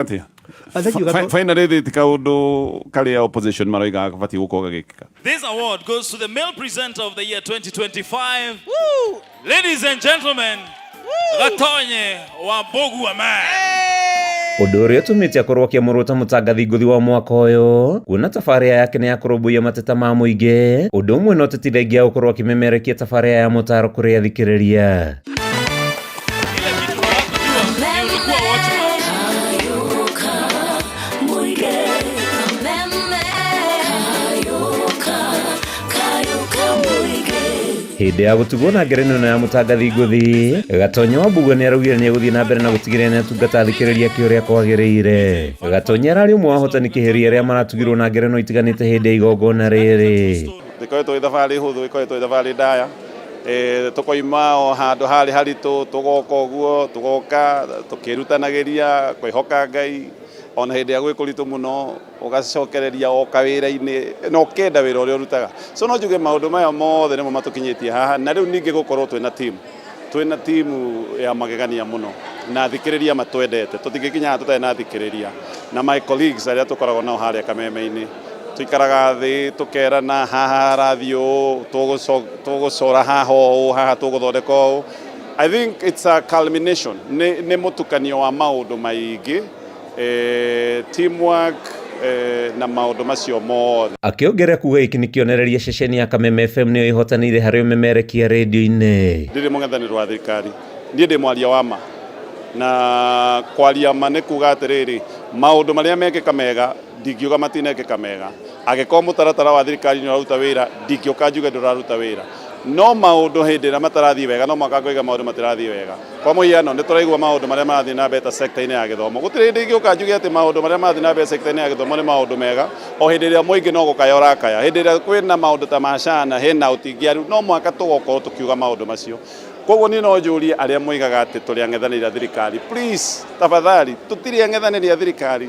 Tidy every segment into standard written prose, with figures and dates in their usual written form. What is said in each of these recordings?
Atia? I think you got Finally thĩ ti kaũndũ karĩa opposition maroiga gabatiĩ gũkorwo gagĩkĩka. This award goes to the male presenter of the year 2025. Ladies and gentlemen, Gatonye wa Mbugua man. Ũndũ ũrĩa ũtũmĩte akorwo akĩamũrwo ta mũtangathi ngũthi wa mwaka ũyũ, kuona tabarĩra yake nĩ ya kũrũmbũiya mateta ma mũingĩ, ũndũ ũmwe na ũteti thengia wa gũkorwo akĩmemerekia tabarĩra ya mũtaro kũrĩ athikĩrĩria. Ile kitu hawakujua ni ulikuwa watchman. Kayuka, Muige, Kayuka, Kayuka Muige. Hĩndĩ ya gũtugwo na ngerenwa ĩno ya mũtangathi ngũthi, Gatonye wa Mbugua nĩ araugire nĩ egũthiĩ na mbere na gũtigĩrĩra nĩ atungata athikĩrĩria ake ũrĩa kwagĩrĩire. Gatonye ararĩ ũmwe wa ahotani kĩhĩri arĩa maratugirwo na ngerenwa itiganĩte hĩndĩ ya igongona rĩrĩ. Ndĩkoretwo ĩ thabarĩ hũthũ, ĩkoretwo ĩ thabarĩ ndaya. Tũkoima o handũ harĩ haritũ, tũgoka ũguo, tũgoka tũkĩrutanagĩria kwĩhoka Ngai, ona hĩndĩ ĩrĩa gwĩ kũritũ mũno, ũgacokereria o kawĩra-inĩ na ũkenda wĩra ũrĩa ũrutaga. So no njuge maũndũ maya mothe nĩmo matũkinyĩtie haha, na rĩu ningĩ gũkorwo twĩna team, twĩna timu ya magegania mũno na athikĩrĩria matwendete. Tũtingĩkinya haha tũtarĩ na athikĩrĩria, na my colleagues arĩa tũkoragwo nao harĩa Kameme-inĩ, tũikaraga thĩ tũkerana haha harathiĩ ũũ, tũgũcora haha ũũ, haha tũgũthondeka ũũ. I think it's a culmination, nĩ mũtukanio wa maũndũ maingĩ, teamwork, na maũndũ macio mothe. Akĩongerera kuga gĩkĩ nĩ kĩonereria ceceni ya Kameme FM nĩyo ĩhotanĩire harĩ ũmemerekia rĩndiũ-inĩ. Ndirĩ mũng'ethanĩro wa thirikari, niĩ ndĩ mwaria wa ma, na kwaria ma nĩ kuga atĩrĩrĩ, maũndũ marĩa mekĩka mega ndingiuga matinekĩka mega. Angĩkorwo mũtaratara wa thirikari nĩ ũraruta wĩra, ndingĩũka njuge ndũraruta wĩra. No maũndũ hĩndĩ ĩrĩa matarathiĩ wega, no mũhaka ngoiga maũndũ matirathiĩ wega. Kwa mũhiano, nĩ tũraigua maũndũ marĩa marathiĩ na mbere ta sector-inĩ ya gĩthomo. Gũtirĩ hĩndĩ ingĩũka njuge atĩ maũndũ marĩa marathiĩ na mbere sector-inĩ ya gĩthomo nĩ maũndũ mega, o hĩndĩ ĩrĩa mũingĩ no gũkaya ũrakaya. Hĩndĩ ĩrĩa kwĩna maũndũ ta ma SHA na hena ũtingiaru, no mũhaka tũgokorwo tũkiuga maũndũ macio. Koguo niĩ no njũrie arĩa moigaga atĩ tũrĩ ang'ethanĩri a thirikari, please, tafadhali, tũtirĩ ang'ethanĩri a thirikari.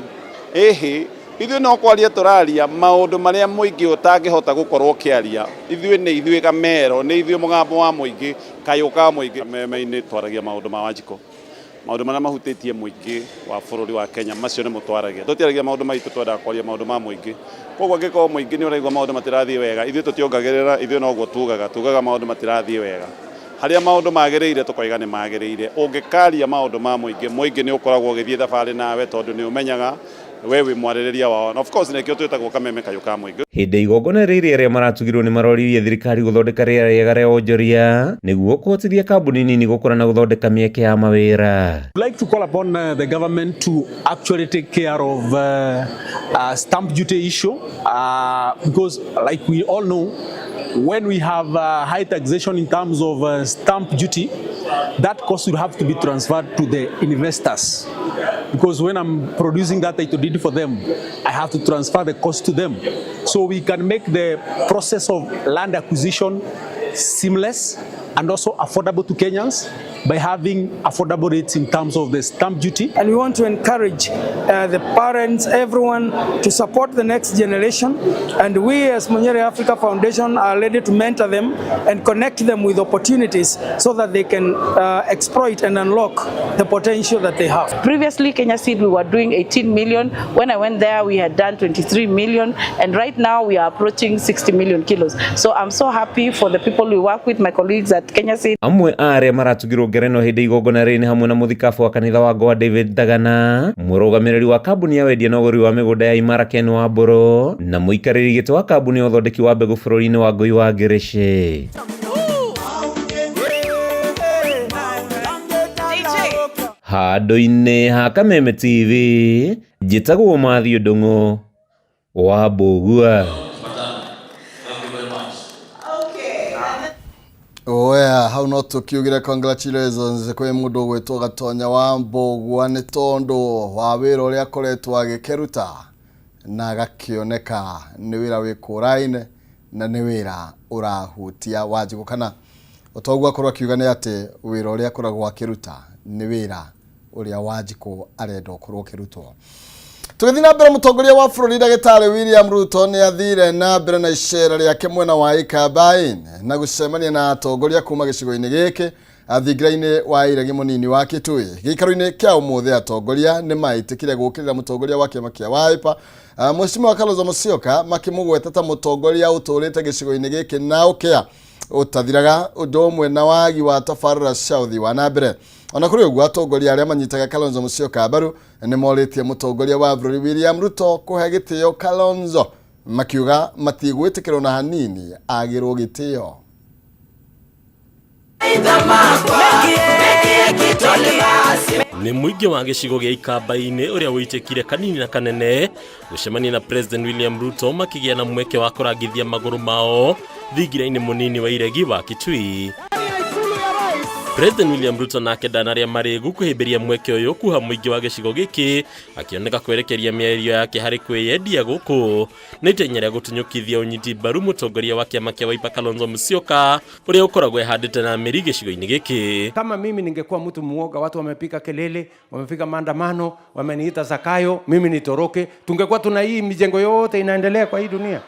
Ĩhĩ, ithuĩ no kwaria tũraria maũndũ marĩa mũingĩ ũtangĩhota gũkorwo ũkĩaria. Ithuĩ nĩ ithuĩ Gamero, nĩ ithuĩ mũgambo wa mũingĩ, kayũ ka mũingĩ. Kameme-inĩ twaragia maũndũ ma Wanjikũ, maũndũ marĩa mahutĩtie mũingĩ wa bũrũri wa Kenya, macio nĩmo twaragia. Tũtiaragia maũndũ maitũ, twendaga kwaria maũndũ ma mũingĩ. Koguo angĩkorwo mũingĩ nĩ ũraigua maũndũ matirathiĩ wega, ithuĩ tũtiongagĩrĩra, ithuĩ noguo tugaga, tugaga maũndũ matirathiĩ wega. Harĩa maũndũ magĩrĩire tũkoiga nĩ magĩrĩire. Ũngĩkaria maũndũ ma mũingĩ, mũingĩ nĩ ũkoragwo ũgĩthiĩ thabarĩ nawe tondũ nĩ ũmenyaga we wĩ mwarĩrĩria wao. Na of course nĩkĩo twĩtagwo Kameme kayũ ka mũingĩ. Hĩndĩ ya igongona rĩrĩ arĩa maratugirwo nĩ maroririe thirikari gũthondeka rĩera rĩega rĩa wonjoria nĩguo kũhotithia kambuni nini gũkũra na gũthondeka mĩeke ya mawĩra. I'd like to call upon the government to actually take care of stamp duty issue, because like we all know, when we have high taxation in terms of stamp duty, that cost will have to be transferred to the investors. Because when I'm producing that title deed for them, I have to transfer the cost to them. So we can make the process of land acquisition seamless and also affordable to Kenyans by having affordable rates in terms of the stamp duty. And we want to encourage the parents, everyone, to support the next generation. And we as Munyere Africa Foundation are ready to mentor them and connect them with opportunities so that they can exploit and unlock the potential that they have. Previously, Kenya Seed, we were doing 18 million. When I went there, we had done 23 million. And right now, we are approaching 60 million kilos. So I'm so happy for the people we work with, my colleagues at Kenya Seed. Amwe a arĩa maratugirwo ngerenwa hĩndĩ igongona rĩrĩ nĩ hamwe na mũthikabu wa kanitha wa Goa David Thagana, mũrũgamĩrĩri wa kambuni ya wendia na ũgũri wa mĩgũnda ya Imara Ken Wambũrũ, na mũikarĩri gĩtĩ wa kambuni ya ũthondeki wa mbegũ bũrũri-inĩ wa Ngũi wa Ngĩrĩcĩ. Handũ-inĩ ha Kameme TV, njĩtagwo Mathiũ Ndung'u wa Mbũgua. Oya, hau no tũkiugire congratulations kwĩ mũndũ ũgwĩtwo Gatonya wa Mbũgua nĩ tondũ wa wĩra ũrĩa akoretwo agĩkĩruta na agakĩoneka nĩ wĩra wĩ kũraine na nĩ wĩra ũrahutia Wanjikũ, kana ũtoguo akorwo akiuga nĩ atĩ wĩra ũrĩa akoragwo akĩruta nĩ wĩra ũrĩa Wanjikũ arenda ũkorwo ũkĩrutwo. Tũgĩthiĩ na mbere, mũtongoria wa bũrũri ndagĩtarĩ William Ruto nĩ athire na mbere na icera rĩake mwena wa Ikamba-inĩ na gũcemania na atongoria kuma gĩcigo-inĩ gĩkĩ. Thingira-inĩ wa Iregi mũnini wa Kitui. Gĩikaro-inĩ kĩa ũmũthĩ atongoria nĩ maĩtĩkire gũkĩrĩra mũtongoria wa kĩama kĩa Wiper Mheshimiwa Kalonzo Musyoka, makĩmũgweta ta mũtongoria ũtũrĩte gĩcigo-inĩ gĩkĩ na ũkĩa ũtathiraga, ũndũ ũmwe na wagi wa tabarĩra cia ũthii wa na mbere. Ona kũrĩ ũguo, atongoria arĩa manyitaga Kalonzo Musyoka mbaru nĩ morĩtie mũtongoria wa bũrũri William Ruto kũhe gĩtĩo Kalonzo, makiuga matigwĩtĩkĩrwo na hanini agĩrwo gĩtĩo. Nĩ mũingĩ wa gĩcigo gĩa Ikamba-inĩ ũrĩa ũitĩkire kanini na kanene gũcemania na President William Ruto, makĩgĩa na mweke wa kũrangithia magũrũ mao thingira-inĩ mũnini wa Iregi wa Kitui. President William Ruto nake ndanarĩa marĩgu kũhĩmbĩria mweke ũyũ kuha mũingĩ wa gĩcigo gĩkĩ, akĩoneka kwerekeria mĩario yake harĩ kwĩyendia gũkũ na itenya rĩa gũtunyũkithia ũnyiti mbaru mũtongoria wa kĩama kĩa Wiper Kalonzo Musyoka, ũrĩa ũkoragwo ehandĩte na mĩri gĩcigo-inĩ gĩkĩ. Kama mimi ningekuwa mtu muoga, watu wamepiga kelele, wamepiga maandamano, wameniita Zakayo, mimi nitoroke, tungekuwa tuna hii mijengo yote inaendelea kwa hii dunia?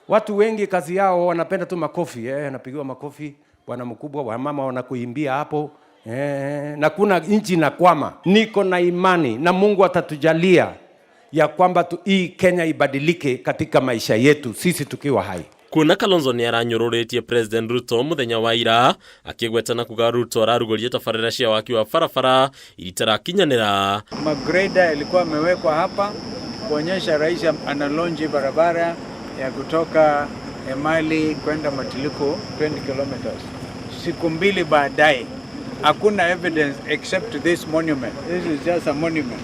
Watu wengi kazi yao wanapenda tu makofi, anapigiwa makofi, bwana mkubwa, wamama wanakuimbia hapo, na kuna nchi inakwama. Niko na imani na Mungu atatujalia ya kwamba hii Kenya ibadilike katika maisha yetu sisi tukiwa hai. Kuona Kalonzo nĩ aranyũrũrĩtie President Ruto mũthenya wa ira, akĩgweta na kuga Ruto ararugũria tabarĩra cia waki wa barabara iria itarakinyanĩra. Magreda yalikuwa amewekwa hapa kuonyesha rais analaunch barabara ya kutoka Emali kwenda Matiliko 20 kilometers. Siku mbili baadaye hakuna evidence except this monument. This is just a monument.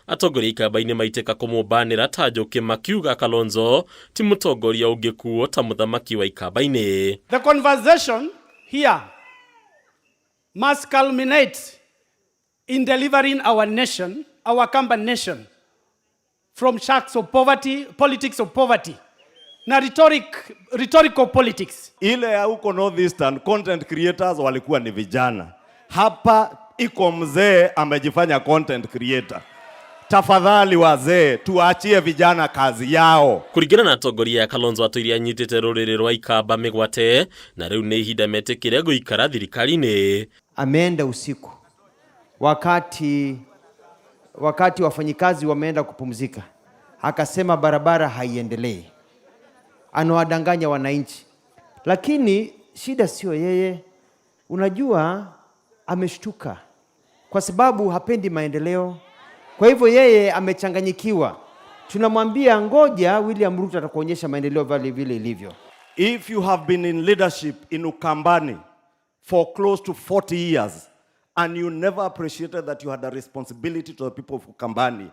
Atongoria Ikamba-inĩ maitĩka kũmũmbanĩra ta njũkĩ, makiuga Kalonzo ti mũtongoria ũngĩkuo ta mũthamaki wa Ikamba-inĩ. The conversation here must culminate in delivering our nation, our Kamba nation, from sharks of poverty, politics of poverty, na rhetorical politics. Ile ya huko Northeastern content creators walikuwa ni vijana. Hapa iko mzee amejifanya content creator. Tafadhali wazee, tuachie vijana kazi yao. Kũringana na atongoria ya Kalonzo, atũire anyitĩte rũrĩrĩ rwa Ikamba mĩgwate na rĩu nĩ ihinda metĩkĩre gũikara thirikari-inĩ. Ameenda usiku wakati wafanyikazi wameenda kupumzika, akasema barabara haiendelei. Anawadanganya wananchi, lakini shida sio yeye. Unajua, ameshtuka kwa sababu hapendi maendeleo. Kwa hivyo yeye amechanganyikiwa. Tunamwambia ngoja, William Ruto atakuonyesha maendeleo vile vile ilivyo. If you have been in leadership in Ukambani for close to 40 years and you never appreciated that you had a responsibility to the people of Ukambani,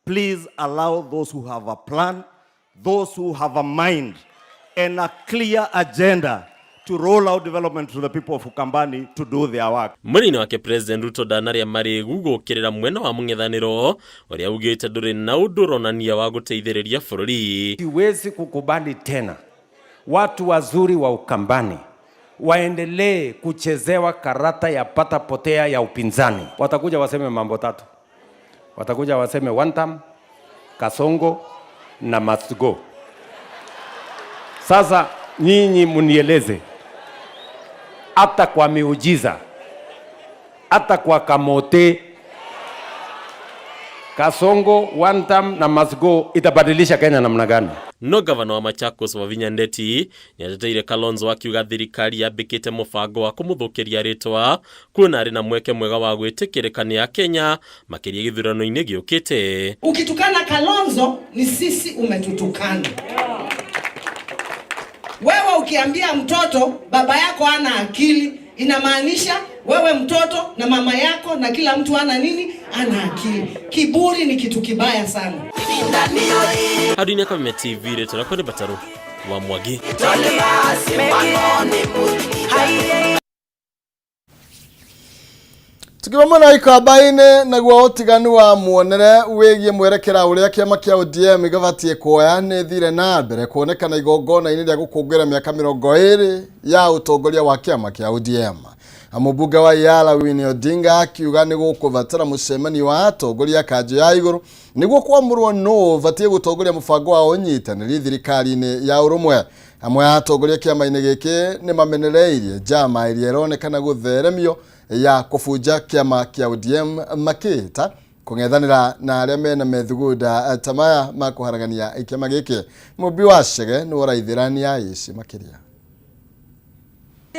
please allow those who have a plan, those who have a mind and a clear agenda to roll out development to the people of Ukambani to do their work. Mwena-inĩ wake, President Ruto ndanarĩa marĩgu gũkĩrĩra mwena wa mũng'ethanĩro ũrĩa augĩte ndũrĩ na ũndũ ũronania wa gũteithĩrĩria bũrũri. Siwezi kukubali tena watu wazuri wa Ukambani waendelee kuchezewa karata ya pata potea ya upinzani. Watakuja waseme mambo tatu, watakuja waseme one term, Kasongo na must go. Sasa nyinyi munieleze, hata kwa miujiza, hata kwa kamote, Kasongo, one term na must go itabadilisha Kenya namna gani? No gavana wa Machakos Wavinya Ndeti nĩateteire Kalonzo, akiuga thirikari yambĩkĩte mũbango wa kũmũthũkĩria rĩtwa, kuona arĩ na mweke mwega wa gwĩtĩkĩrĩka nĩ Akenya makĩria gĩthurano-inĩ gĩũkĩte. Ukitukana Kalonzo ni sisi umetutukana. Wewe ukiambia mtoto baba yako ana akili, inamaanisha wewe mtoto na mama yako na kila mtu ana nini? Ana akili. Kiburi ni kitu kibaya sana. Handũ-inĩ Kameme TV, rĩtwa rĩakwa nĩ Batarũ wa Mwangi. Tukiwa mwena Ikamba-inĩ, naguo ũtiganu wa muonere wĩgiĩ mwerekera ũrĩa kĩama kĩa ODM gĩbatiĩ kuoya nĩ thire na mbere kuonekana igongona-inĩ rĩa gũkũngũĩra mĩaka 20 ya ũtongoria wa kĩama kĩa ODM. Mũmbunge wa Yala Winnie Odinga akiuga nĩ gũkũbatara mũcemanio wa atongoria a kanjũ ya igũrũ nĩguo kwamũrwo nũ ũbatiĩ gũtongoria mũbango wa ũnyitanĩri thirikari-inĩ ya ũrũmwe. Amwe a atongoria kĩama-inĩ gĩkĩ nĩ mamenereirie njama ĩrĩa ĩronekana gũtheremio ya kũbunja kĩama kĩa ODM makĩĩta kũng'ethanĩra na arĩa mena methugunda ta maya ma kũharagania kĩama gĩkĩ. Mũmbi wa Chege nĩ ũraithĩrania ici makĩria.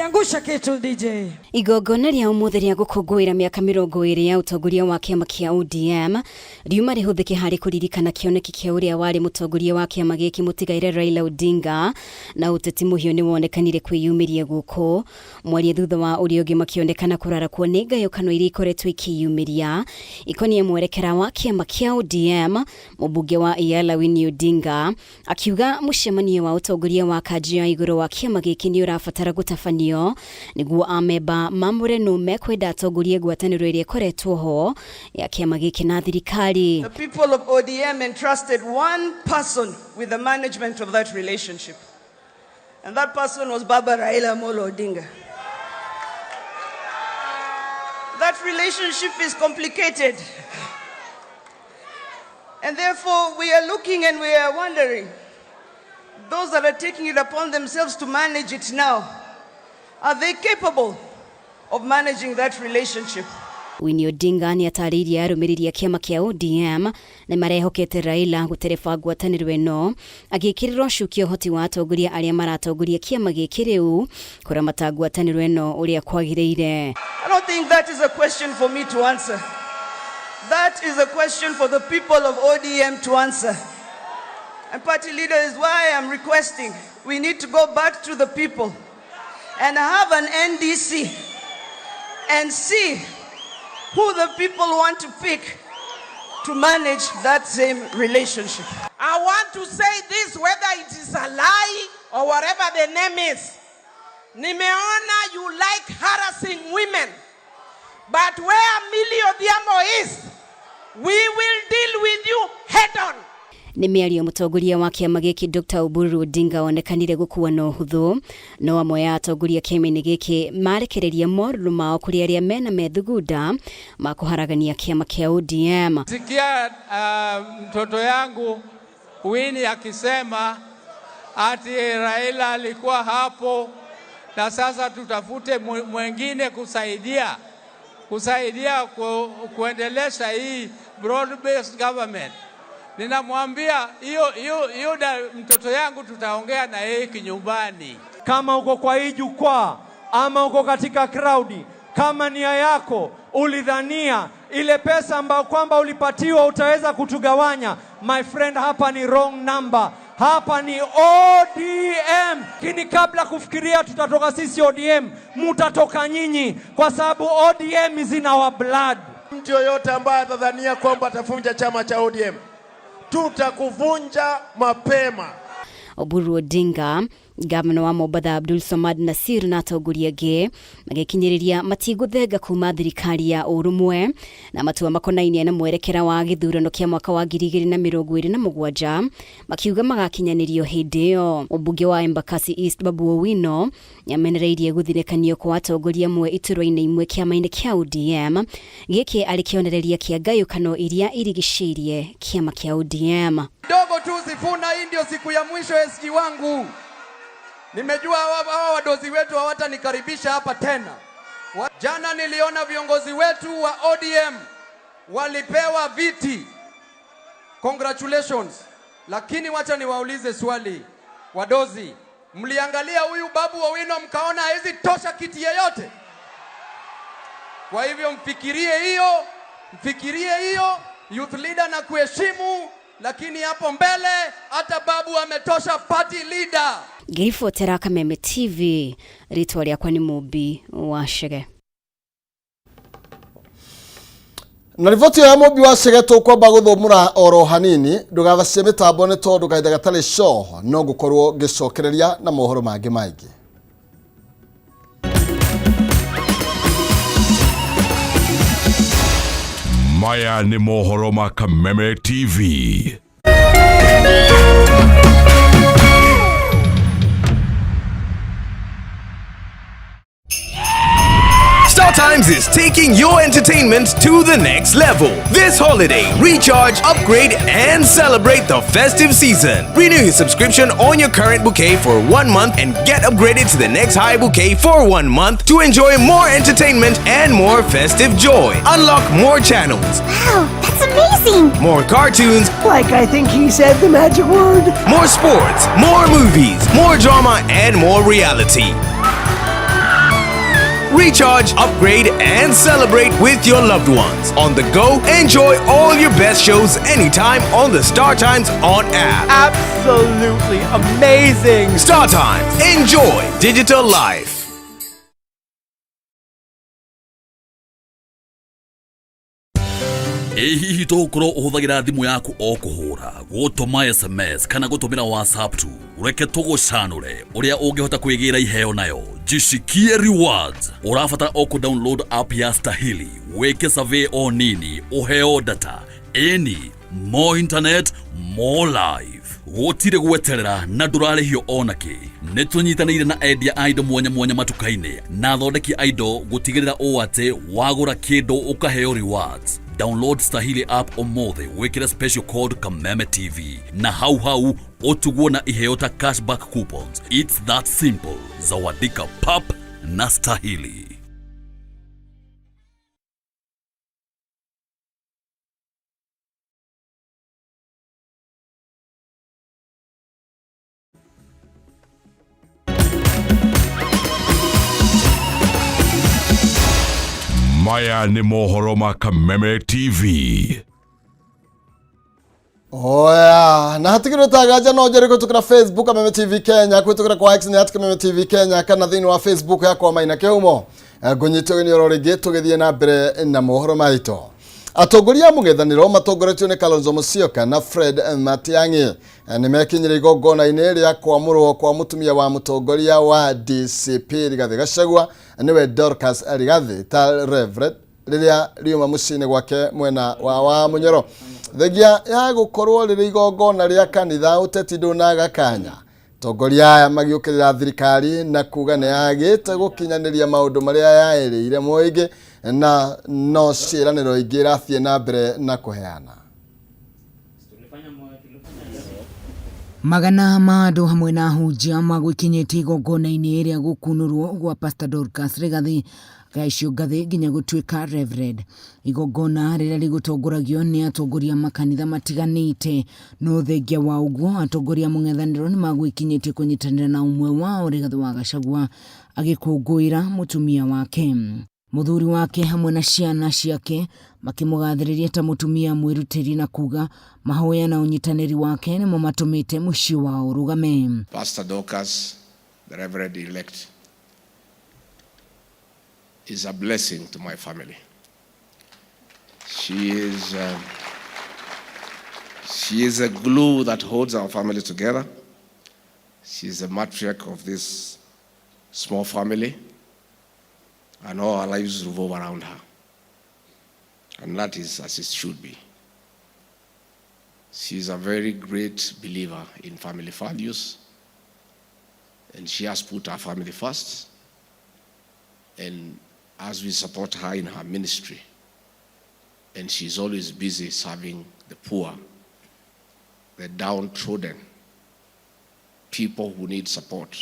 Angusha kitu DJ. Igongona rĩa ũmũthĩ rĩa gũkũngũĩra mĩaka 20 ya ũtongoria wa kĩama kĩa ODM riuma rĩhũthĩke harĩ kũririkana kĩoneki kĩa ũrĩa warĩ mũtongoria wa kĩama gĩkĩ mũtigaire Raila Odinga na ũteti mũhiũ nĩ wonekanire kwĩyumĩria gũkũ mwaria thutha wa ũrĩa ũngĩ makĩonekana kũrarakwo nĩ ngayũkano iria ikoretwo ikĩyumĩria ikoniĩ mwerekera wa kĩama kĩa ODM. Mũmbunge wa Yala Winnie Odinga akiuga mũcemanio wa ũtongoria wa kanjũ ya igũrũ wa kĩama gĩkĩ nĩ ũrabatara gũtabanio nĩguo amemba mamũre nũ mekwenda atongorie ngwatanĩro ĩrĩa ĩkoretwo ho ya kĩama gĩkĩ na thirikari. The people of ODM entrusted one person with the management of that relationship. And that person was Baba Raila Amolo Odinga. That relationship is complicated. And therefore, we are looking and we are wondering, those that are taking it upon themselves to manage it now, are they capable of managing that relationship? Winnie Odinga nĩ atarĩirie arũmĩrĩri a kĩama kĩa ODM nĩ marehokete Raila gũtereba ngwatanĩro ĩno agĩkĩrĩrwo cuki ũhoti wa atongoria arĩa maratongoria kĩama gĩkĩ rĩu kũramata ngwatanĩro ĩno ũrĩa kwagĩrĩire. I don't think that is a question for me to answer. That is a question for the people of ODM to answer. And party leader is why I'm requesting we need to go back to the people and have an NDC and see who the people want to pick to manage that same relationship. I want to say this whether it is a lie or whatever the name is. Nimeona you like harassing women. But where Millie Odhiambo is, we will deal with you head on. Nĩ mĩario mũtongoria wa kĩama gĩkĩ Dr. Oburu Odinga onekanire gũkua na ũhũthũ no amwe ya atongoria kĩama-inĩ gĩkĩ marekereria morũrũ mao kũrĩ arĩa mena methugunda ma kũharagania kĩama kĩa ODM. Sikia mtoto yangu Winnie akisema ati Raila alikuwa hapo na sasa tutafute mwengine kusaidia kuendelesha hii broad based government. Ninamwambia hiyo hiyo hiyo mtoto yangu tutaongea na yeye kinyumbani. Kama uko kwa hii jukwaa ama uko katika crowd, kama nia yako ulidhania ile pesa ambayo kwamba ulipatiwa utaweza kutugawanya, my friend, hapa ni wrong number. Hapa ni ODM. Lakini kabla kufikiria tutatoka sisi ODM, mutatoka nyinyi, kwa sababu ODM is in our blood. Mtu yoyote ambaye atadhania kwamba atavunja chama cha ODM, tutakuvunja mapema. Oburu Odinga, gavana wa Mombatha Abdul Samad Nasir na atongoria angĩ magĩkinyĩrĩria matigũthenga kuma thirikari ya ũrũmwe na matua makonainie na mwerekera wa gĩthurano kĩa mwaka wa 2027 makiuga magakinyanĩrio hĩndĩ ĩyo. Mũmbunge wa Embakasi East Babu Owino nĩamenereirie gũthinĩkanio kwa atongoria amwe iturwa-inĩ imwe kĩama-inĩ kĩa ODM gĩkĩ arĩ kĩonereria kĩa ngayũkano iria irigicĩirie kĩama kĩa ODM. Dogo tu Sifuna, hii ndio siku ya mwisho SG wangu. Nimejua hawa wadozi wetu hawatanikaribisha hapa tena. Jana niliona viongozi wetu wa ODM walipewa viti. Congratulations. Lakini wacha niwaulize swali. Wadozi, mliangalia huyu Babu Owino mkaona hawezi tosha kiti yeyote? Kwa hivyo mfikirie hiyo, mfikirie hiyo, youth leader na kuheshimu, lakini hapo mbele hata Babu ametosha party leader. Ngĩribotera Kameme TV, rĩtwa rĩakwa nĩ Mũmbi wa Chege. Na riboti ya Mũmbi wa Chege tũkwamba gũthũmũra oro hanini, ndũgathacie mĩtambo nĩ tondũ kahinda gatarĩ coho no ngũkorwo ngĩcokereria na mohoro mangĩ maingĩ. Maya nĩ mohoro ma Kameme TV. Times is taking your entertainment to the next level. This holiday, recharge, upgrade, and celebrate the festive season. Renew your subscription on your current bouquet for 1 month and get upgraded to the next high bouquet for 1 month to enjoy more entertainment and more festive joy. Unlock more channels. Wow, that's amazing! More cartoons. Like I think he said the magic word. More sports, more movies, more drama, and more reality. Recharge, upgrade, and celebrate with your loved ones. On the go, enjoy all your best shows anytime on the Star Times On app. Absolutely amazing! Star Times, enjoy digital life. Ĩ hihi tũgũkorwo ũhũthagĩra thimũ yaku o kũhũra, gũtũma SMS kana gũtũmĩra WhatsApp tu? Reke tũgũcanũre ũrĩa ũngĩhota kwĩgĩra iheo nayo. Jishikie rewards. Ũrabatara o kũ download app ya Stahili, wĩke survey o nini, ũheo data. Ĩni, more internet, more life. Gũtirĩ gweterera na ndũrarĩhio ona kĩ. Nĩ tũnyitanĩire na endia a indo mwanya mwanya matuka-inĩ na athondeki a indo gũtigĩrĩra ũũ atĩ wagũra kĩndũ ũkaheo rewards. Download Stahili app ũmũthĩ, wĩkĩre special code Kameme TV na hau hau ũtugwo na iheo ta cashback coupons. It's that simple. Zawadika pap na Stahili. Maya nĩ mohoro ma Kameme TV. Oya, na hatikiri tagaja no njeri kwitukira Facebook Kameme TV Kenya, kwitukira kwa X ni @KamemeTV Kenya, kana thiini wa Facebook yakwa Maina Kihumo. Ngunyite ũgeni oro rĩngĩ tũgĩthiĩ na mbere na mohoro maitũ. Atongoria a mũng'ethanĩro matongoretio nĩ Kalonzo Musyoka na Fred Matiang'i nĩ mekinyire igongona-inĩ rĩa kwamũrwo kwa mũtumia wa mũtongoria wa DCP Rigathĩ Gachagua, nĩwe Dorcas Rigathĩ, ta Reverend, rĩrĩa riuma mũciĩ-inĩ gwake mwena wa Wamunyoro. Thengia ya gũkorwo rĩrĩ igongona rĩa kanitha, ũteti ndũnaga kanya. Atongoria aya magĩũkĩrĩra thirikari na kuga nĩ yagĩte gũkinyanĩria maũndũ marĩa yaĩrĩire mũingĩ na no ciĩranĩro ingĩ irathiĩ na mbere na kũheana. Magana ma andũ hamwe na ahunjia magwĩkinyĩtie igongona-inĩ rĩa gũkunũrwo gwa Pastor Dorcas Rigathi gaicio ngathĩ nginya gũtuĩka Reverend. Igongona rĩrĩa rĩgũtongoragio nĩ atongoria makanitha matiganĩte. No thengia wa ũguo, atongoria a mũng'ethanĩro nĩ magwĩkinyĩtie kũnyitanĩra na ũmwe wao Rigathĩ wa Gachagua agĩkũngũĩra mũtumia wake. Mũthuri wake hamwe na ciana ciake makĩmũgathĩrĩria ta mũtumia mwĩrutĩri na kuga mahoya na ũnyitanĩri wake nĩmo matũmĩte mũciĩ wao ũrũgame. Pastor Dorcas, the Reverend elect, is a blessing to my family. She is a glue that holds our family together. She is the matriarch of this small family, and all our lives revolve around her. And that is as it should be. She is a very great believer in family values, and she has put our family first. And as we support her in her ministry, and she's always busy serving the poor, the downtrodden, people who need support.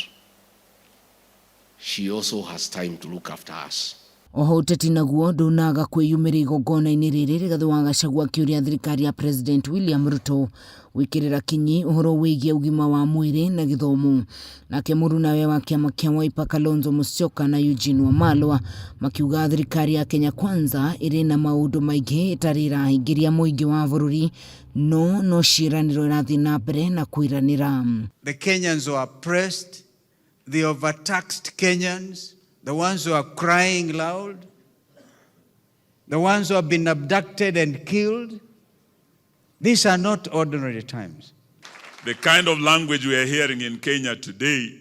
She also has time to look after us. Oho ũteti naguo ndũnaga kwĩyumĩria igongona-inĩ rĩrĩ, Rigathĩ wa Gachagua akĩũria thirikari ya President William Ruto gwĩkĩrĩra kinyi ũhoro wĩgiĩ ũgima wa mwĩrĩ na gĩthomo. Nake mũrunawe wa kĩama kĩa Wiper Kalonzo Musyoka na Eugene Wamalwa makiuga thirikari ya Kenya Kwanza ĩrĩ na maũndũ maingĩ ĩtarĩ ĩrahingĩria mũingĩ wa bũrũri, no ciĩranĩro ĩrathiĩ na mbere na kwĩranĩra. The Kenyans who are oppressed, the overtaxed Kenyans, the ones who are crying loud, the ones who have been abducted and killed. These are not ordinary times. The kind of language we are hearing in Kenya today,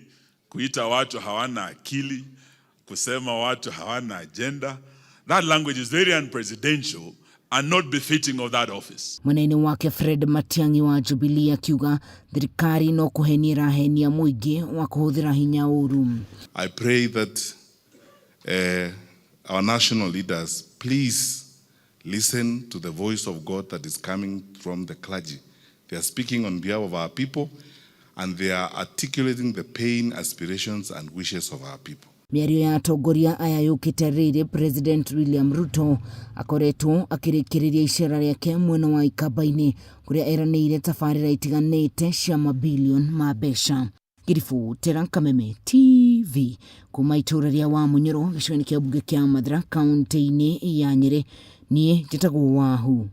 kuita watu hawana akili, kusema watu hawana agenda, that language is very unpresidential and not befitting of that office. Mwena-inĩ wake Fred Matiang'i wa Jubilee akiuga thirikari no kũhenia ĩrahenia mũingĩ wa kũhũthĩra hinya ũru. I pray that our national leaders, please listen to the voice of God that is coming from the clergy. They are speaking on behalf of our people and they are articulating the pain, aspirations, and wishes of our people. Mĩario ya atongoria aya yũkĩte rĩrĩ President William Ruto akoretwo akĩrĩkĩrĩria icera rĩake mwena wa Ikamba-inĩ kũrĩa eranĩire tabarĩra itiganĩte cia mabilioni ma mbeca. Ngĩribotera Kameme TV kuma itũra rĩa Wamunyoro gĩcigo-inĩ kĩa mbunge kĩa Mathira kaunti-inĩ ya Nyĩrĩ, niĩ njĩtagwo Wahu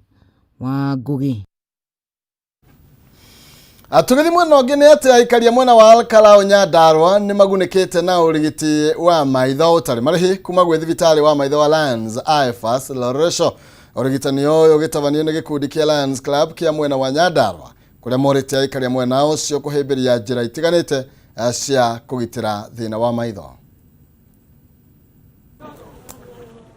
wa Ngũgĩ. Tũgĩthiĩ mwena ũngĩ nĩ atĩ aikaria mwena wa Alkarau Nyandarua nĩ magunĩkĩte na ũrigiti wa maitho ũtarĩ marĩhi kuma gwĩ thibitarĩ wa maitho wa Lions IFAS Loresho. Ũrigitani ũyũ ũgĩtabanio nĩ gĩkundi kĩa Lions Club kĩa mwena wa Nyandarua kũrĩa morĩtie aikaria mwena ũcio kũhĩmbĩria njĩra itiganĩte cia kũgitĩra thĩna wa maitho.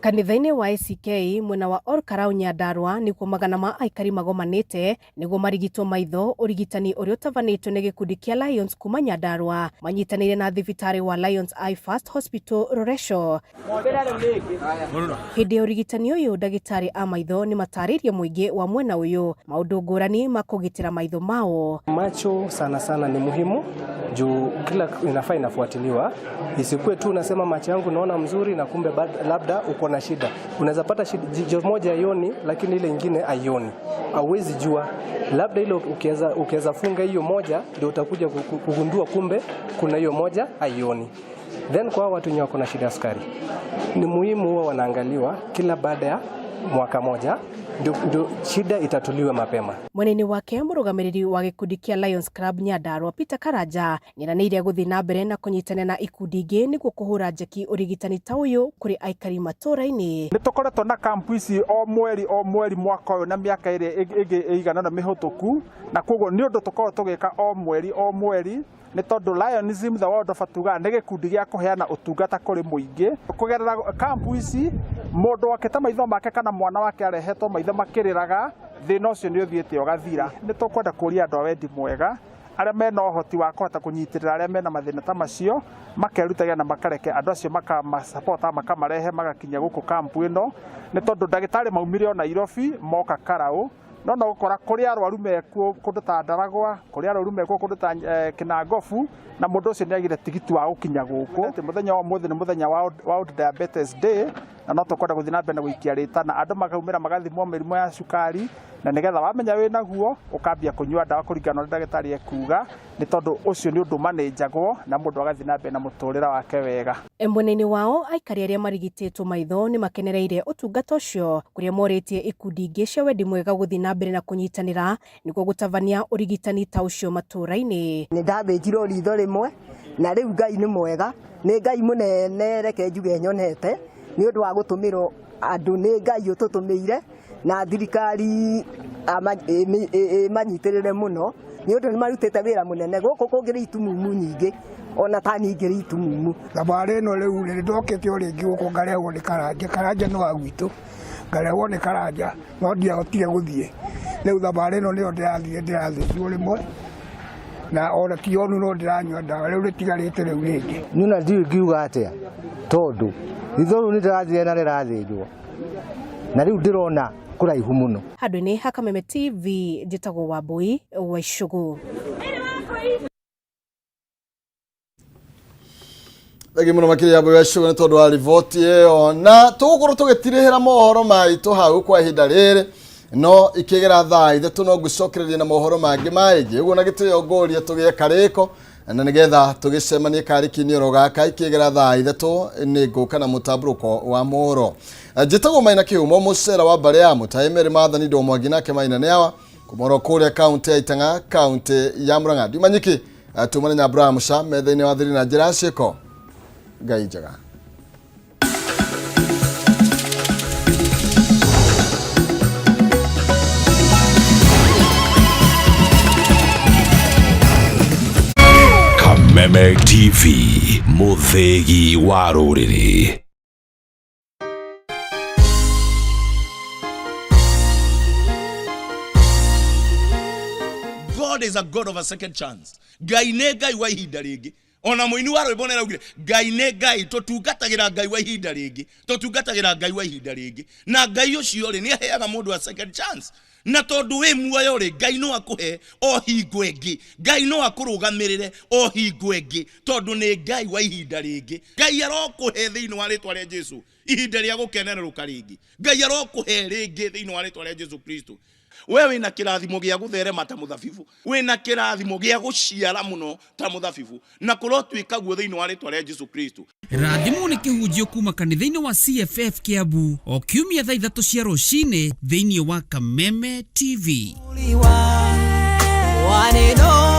Kanitha-inĩ wa ACK mwena wa Olkarau Nyandarua nĩkuo magana ma aikari magomanĩte nĩguo marigitwo maitho, ũrigitani ũrĩa ũtabanĩtio nĩ gĩkundi kĩa Lions kuma Nyandarua manyitanĩire na thibitarĩ wa Lions Eye First Hospital Loresho. Hĩndĩ ya ũrigitani ũyũ ndagĩtarĩ a maitho nĩ matarĩirie mũingĩ wa mwena ũyũ maũndũ ngũrani ma kũgitĩra maitho mao. Macho sana sana ni muhimu juu kila inafaa inafuatiliwa, isikuwe tu unasema macho yangu naona mzuri na kumbe labda uko na shida. Unaweza pata shida jicho moja haioni lakini ile ingine haioni, hauwezi jua. Labda ile ukiweza funga hiyo moja ndio utakuja kugundua kumbe kuna hiyo moja haioni. Then kwa watu wenye wako na shida ya sukari ni muhimu huwa wanaangaliwa kila baada ya mwaka moja ndio shida itatuliwe mapema. Mwena-inĩ wake mũrũgamĩrĩri wa gĩkundi kĩa Lions Club Nyandarua Peter Karanja nĩeranĩire gũthiĩ na mbere na kũnyitanĩra na ikundi ingĩ nĩguo kũhũra njeki ũrigitani ta ũyũ kũrĩ aikari matũũra-inĩ. Nĩ tũkoretwo na kampu ici o mweri o mweri mwaka ũyũ na mĩaka ĩrĩa ĩngĩ ĩigana ũna mĩhũtũku, na koguo nĩ ũndũ tũkoragwo tũgĩka o mweri o mweri nĩ tondũ Lionism the World of tugaga nĩ gĩkundi gĩa kũheana ũtungata kũrĩ mũingĩ. Kũgerera kampu ici mũndũ wakĩte maitho make kana mwana wake arehetwo maitho makĩrĩraga, thĩna ũcio nĩ ũthiĩte ũgathira. Nĩ tũkwenda kũria andũ a wendi mwega arĩa mena ũhoti wa kũhota kũnyitĩrĩra arĩa mena mathĩna ta macio makerutagia na makareke andũ acio makamasapota makamarehe magakinya gũkũ kampu ĩno, nĩ tondũ ndagĩtarĩ maumire o Nairobi moka Karau no no gũkora kũrĩ arwaru mekuo kũndũ ta Ndaragwa, kũrĩ arwaru mekuo kũndũ ta Kinangobu, na mũndũ ũcio nĩ agire tigiti wa gũkinya gũkũ. Atĩ mũthenya wa ũmũthĩ nĩ mũthenya wa World Diabetes Day, na no tũkwenda gũthiĩ na mbere na gũikia rĩtana andũ makaumĩra magathimwo mĩrimũ ya cukari, na nĩgetha wamenya wĩ naguo ũkambia kũnyua ndawa kũringana na ũrĩa ndagĩtarĩ ekuga, nĩ tondũ ũcio nĩ ũndũ manĩnjagwo na mũndũ agathiĩ na mbere na mũtũrĩre wake wega. Mwena-inĩ wao aikari arĩa marigitĩtwo maitho nĩ makenereire ũtungata ũcio kũrĩa morĩtie ikundi ingĩ cia wendi mwega gũthiĩ na mbere na kũnyitanĩra nĩguo gũtabania ũrigitani ta ũcio matũũra-inĩ. Nĩ ndathĩnjirwo ritho rĩmwe na rĩu Ngai nĩ mwega, nĩ Ngai mũnene, reke njuge nyonete nĩ ũndũ wa gũtũmĩrwo andũ, nĩ Ngai ũtũtũmĩire na thirikari ĩmanyitĩrĩre mũno nĩ ũndũ nĩ marutĩte wĩra mũnene gũkũ kũngĩrĩ itumumu nyingĩ ona ta ningĩ itumumu. Thabarĩ ĩno rĩu rĩ ndokĩte o rĩngĩ gũkũ ngarehwo nĩ Karanja, Karanja nĩ wa gwitũ, ngarehwo nĩ Karanja no ndiahotire gũthiĩ. Rĩu thabarĩ ĩno nĩyo ndĩrathiĩ ndĩrathĩnjwo rĩmwe na ona ti onu no ndĩranyua ndawa rĩu rĩtigarĩte rĩu rĩngĩ. Niĩ ona ndiũĩ ngiuga atĩa tondũ ritho rĩu nĩ ndĩrathire na rĩrathĩnjwo na rĩu ndĩrona kũraihu mũno. Handũ-inĩ ha Kameme TV njĩtagwo Wambui wa Icũgũ. Thengi mũno makĩria Wambui wa Icũgũ nĩ tondũ wa riboti ĩyo, na tũgũkorwo tũgĩtirĩhĩra mohoro maitũ hau kwa ihinda rĩrĩ no ikĩgera thaa ithatũ no ngũcokereria na mohoro mangĩ maingĩ ũguo na gĩtĩo ngũria tũgĩe karĩko na nĩgetha tũgĩcemanie karĩki-inĩ oro gaka ikĩgera thaa ithatũ nĩ ngũka na mũtambũrũko wa mohoro. Njĩtagwo Maina Kĩhumo mũcera wa mbarĩ ya Mũtaĩ Mary Mathani Ndomwangi nake Maina nĩ awa kumoro kũrĩa kaunti ya Itang'a kaunti ya Murang'a. Ndiuma nyiki tumane na Abraham Sha metha-inĩ wa thiri na njĩra ya ciĩko. Ngai njega. Kameme TV, mũthĩgi wa rũrĩrĩ. God is a God of a second chance. Ngai nĩ Ngai wa ihinda rĩngĩ. Ona mũini wa rwĩmbo nĩaraugire Ngai nĩ Ngai, tũtungatagĩra Ngai wa ihinda rĩngĩ, tũtungatagĩra Ngai wa ihinda rĩngĩ, na Ngai ũcio rĩ nĩ aheaga mũndũ a second chance. Na tondũ wĩ muoyo rĩ, Ngai no akũhe o hingo ĩngĩ, Ngai no akũrũgamĩrĩre o hingo ĩngĩ, tondũ nĩ Ngai wa ihinda rĩngĩ. Ngai arokũhe thĩinĩ wa rĩtwa rĩa Jesu ihinda rĩa gũkenererũka rĩngĩ. Ngai arokũhe rĩngĩ thĩinĩ wa rĩtwa rĩa Jesu Kristo. We wĩna kĩrathimo gĩa gũtherema ta mũthabibũ, wĩna kĩrathimo gĩa gũciara mũno ta mũthabibũ, na kũrotuĩka guo thĩinĩ wa rĩtwa rĩa Jesu Kristo. Rathimwo nĩ kĩhunjio kuma kanitha-inĩ wa CFF Kiambu o kiumia thaa ithatũ cia rũcinĩ thĩinĩ wa Kameme TV. Waneno.